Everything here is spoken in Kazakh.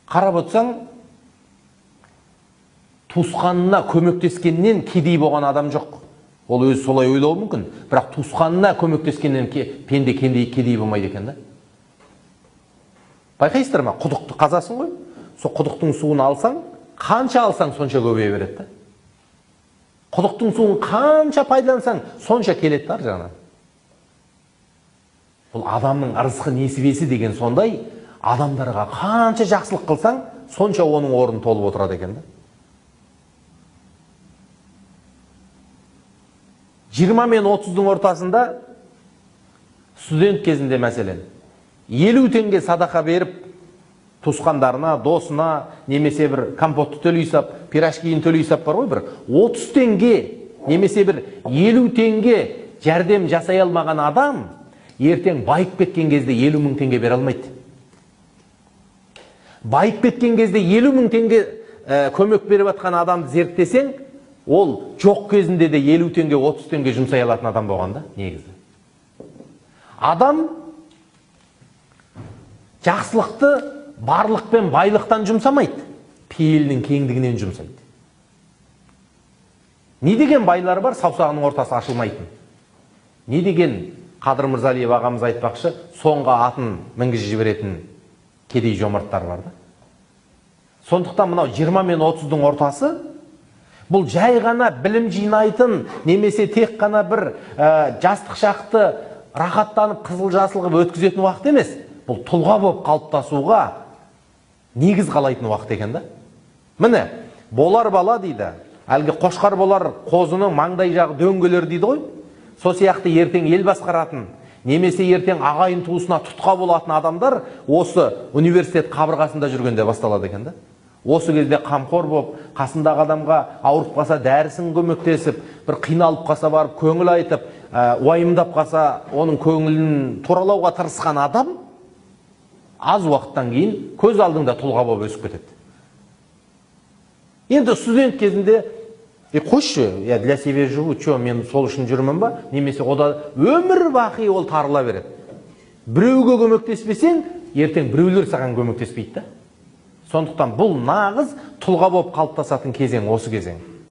Қарап отырсаң, туысқанына көмектескеннен кедей болған адам жоқ. Ол өзі солай ойлауы мүмкін, бірақ туысқанына көмектескеннен пенде кедей болмайды екен да. Байқайсыздар ма, құдықты қазасың ғой, сол құдықтың суын алсаң, қанша алсаң сонша көбейе береді да. Құдықтың суын қанша пайдалансаң, сонша келеді ар жағынан. Бұл адамның ырысқы несібесі деген сондай, адамдарға қанша жақсылық қылсаң, сонша оның орны толып отырады екен да. 20 мен 30-дың ортасында студент кезінде мәселен 50 теңге садақа беріп туысқандарына, досына, немесе бір компотты төлей сап, пирожкиін төлей сап бар ғой, бір 30 теңге немесе бір 50 теңге жәрдем жасай алмаған адам ертең байып кеткен кезде 50 мың теңге бере алмайды. Байып кеткен кезде 50 мың теңге көмек беріп жатқан адамды зерттесең, ол жоқ кезінде де 50 теңге, 30 теңге жұмсай алатын адам болған да, негізі. Адам жақсылықты барлық пен байлықтан жұмсамайды, пейілінің кеңдігінен жұмсайды. Не деген байлар бар, саусағының ортасы ашылмайтын. Не деген Қадыр Мырзалиев ағамыз айтпақшы, соңғы атын мінгізіп жіберетін кедей жомарттар бар да. Сондықтан мынау 20 мен 30-дың ортасы бұл жай ғана білім жинайтын, немесе тек қана бір жастық шақты рахаттанып қызыл жасыл қылып өткізетін уақыт емес. Бұл тұлға болып қалыптасуға негіз қалайтын уақыт екен да. Міне, болар бала дейді, әлгі қошқар болар қозының маңдай жағы дөңгелер дейді ғой. Сол сияқты ертең ел басқаратын, немесе ертең ағайын туысына тұтқа болатын адамдар осы университет қабырғасында жүргенде басталады екен да. Осы кезде қамқор болып, қасындағы адамға ауырып қалса дәрісін көмектесіп, бір қиналып қалса барып көңіл айтып, уайымдап қалса оның көңілін туралауға тырысқан адам аз уақыттан кейін көз алдыңда тұлға болып өсіп кетеді. Енді студент кезінде қойшы, я для себя живу, че, мен сол үшін жүрмін ба? Немесе ода өмір бақи ол тарыла береді. Біреуге көмектеспесең, ертең біреулер саған көмектеспейді да. Сондықтан бұл нағыз тұлға болып қалыптасатын кезең осы кезең.